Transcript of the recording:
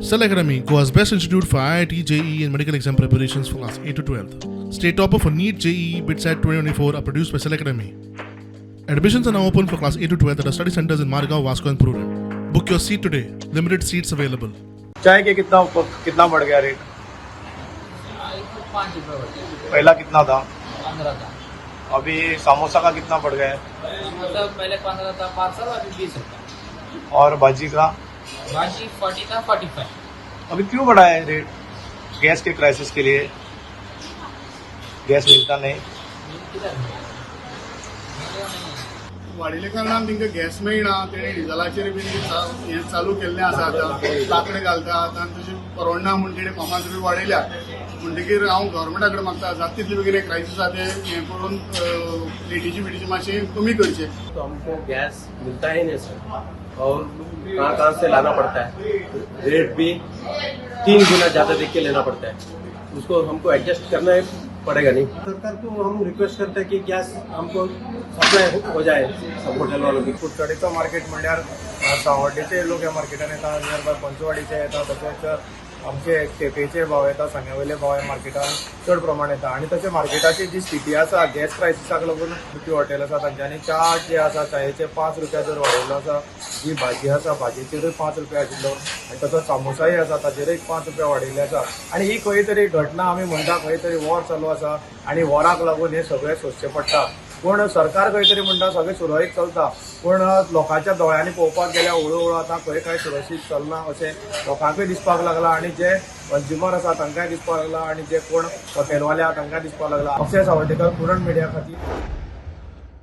Cell Academy, Goa's best institute for IIT, JEE, and medical exam preparations for class 8 to 12. State topper for NEET, JEE, BITSAT 2024 are produced by Cell Academy. Admissions are now open for class 8 to 12 at our study centers in Margao, Vasco, and Prudent. Book your seat today. Limited seats available. Chai K कितना कितना बढ़ Gaya rate? 5 रुपये बढ़ गया। पहला कितना था? 15 था। अभी समोसा का कितना बढ़ गया है? मतलब पहले 15 था पार्सल, अभी 20 रुपये। और भाजी का? भाजी 40 था, 45। अभी क्यों बढ़ा है रेट? गैस के क्राइसिस के लिए। गैस मिलता नहीं। किधर मिलेगा नहीं। वाडिल्ल्या कारणान तांकां गॅस मेळना। तेणी डिझलाचेर बीन हें चालू केल्लें आसा। आतां लांकडां घालता आतां, तशें परवडना म्हूण तेणी पंपां बी वाडयल्या। म्हणटकीर हांव गव्हर्मेंटा कडेन मागता, जाता तितले बेगीन क्रायसीस आसा ते हें करून रेटीची बिटीची मातशी कमी करचे। तो हमको गैस मिलता ही नहीं सर और कहाँ कहाँ से लाना पड़ता है। रेट भी 3 गुना ज़्यादा देख के लेना पड़ता है। उसको हमको एडजस्ट करना ही पड़ेगा। नहीं, सरकार को हम रिक्वेस्ट करते हैं कि गैस हमको सप्लाई हो जाए सब होटल वालों की। कुडचडेचो मार्केट म्हणल्यार सावड्डेचे लोक ह्या मार्केटान येता, नियर बाय पंचवाडीचे येता, तशेंच आमचे केपेंचे भाव येता, सांग्या वयले भाव ह्या मार्केटान चड प्रमाण येता। आनी तशें मार्केटाची जी स्थिती आसा, गॅस क्रायसिसाक लागून उडपी हॉटेल आसा, तांच्यांनी च्या जे आसा, चायेचे 5 रुपया दर वाडयलो आसा। जी भाजी आसा, भाजयेचेरूय 5 रुपया आशिल्लो आनी तसोच सामोसाय आसा, ताचेरूय 5 रुपया वाडयल्ले आसा। आनी ही खंय तरी घटना आमी म्हणटा, खंय तरी वॉर चालू आसा आनी वॉराक लागून हें सगळें सोंसचें पडटा। पूण सरकार खंय तरी म्हणटा सगळें सुरळीत चलता, पूण लोकांच्या दोळ्यांनी पळोवपाक गेल्यार हळू हळू आतां खंय कांय सुरक्षीत चलना अशें लोकांकूय दिसपाक लागलां आनी जे कंज्युमर आसा तांकांय दिसपाक लागला आनी जे कोण हॉटेलवाले आहा तांकां दिसपाक लागला। अक्षय सावर्डेकर, पुरण मिडिया खातीर।